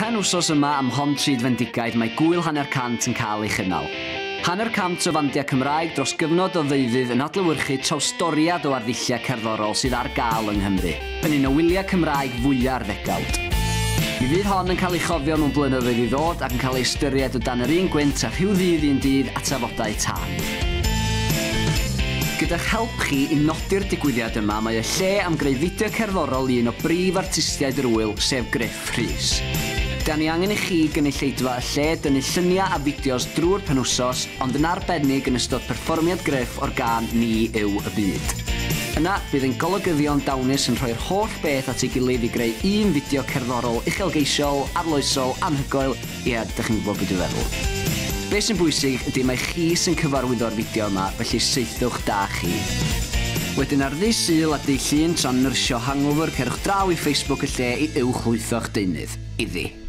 Penwythnos yma ym Mhontrhydfendigaid mae Gŵyl Hanner Cant yn cael ei chynnal. Hanner cant o fandiau Cymraeg dros gyfnod o ddeuddydd yn adlewyrchu trawstoriad o arddulliau cerddorol sydd ar gael yng Nghymru, yn un o wyliau Cymraeg fwya'r ddegawd. Mi fydd hon yn cael ei chofio mewn blynyddoedd i ddod ac yn cael ei ystyried o dan yr un gwynt a Rhyw Ddydd Un Dydd a Tafodau Tân. Gyda'ch help chi i nodi'r digwyddiad yma mae Y Lle am greu fideo cerddorol i un o brif artistiaid yr ŵyl, sef Gruff Rhys. Da ni angen i chi, gynulleidfa Y Lle, dynnu lluniau a fideos drwy'r penwsos, ond yn arbennig yn ystod perfformiad Gruff o'r gân Ni Yw Y Byd. Yna, bydd ein golygyddion dawnus yn rhoi'r holl beth at ei gilydd i greu un fideo cerddorol uchelgeisiol, arloesol, anhygoel, Ie, dych chi'n gwybod be dwi'n feddwl. Be sy'n bwysig ydy mai chi sy'n cyfarwyddo'r fideo yma, felly saethwch da chi. Wedyn ar ddydd Sul a dydd Llun tra'n nyrsio hangover cerwch draw i Facebook y lle i uwchlwytho'ch deunydd. Iddi.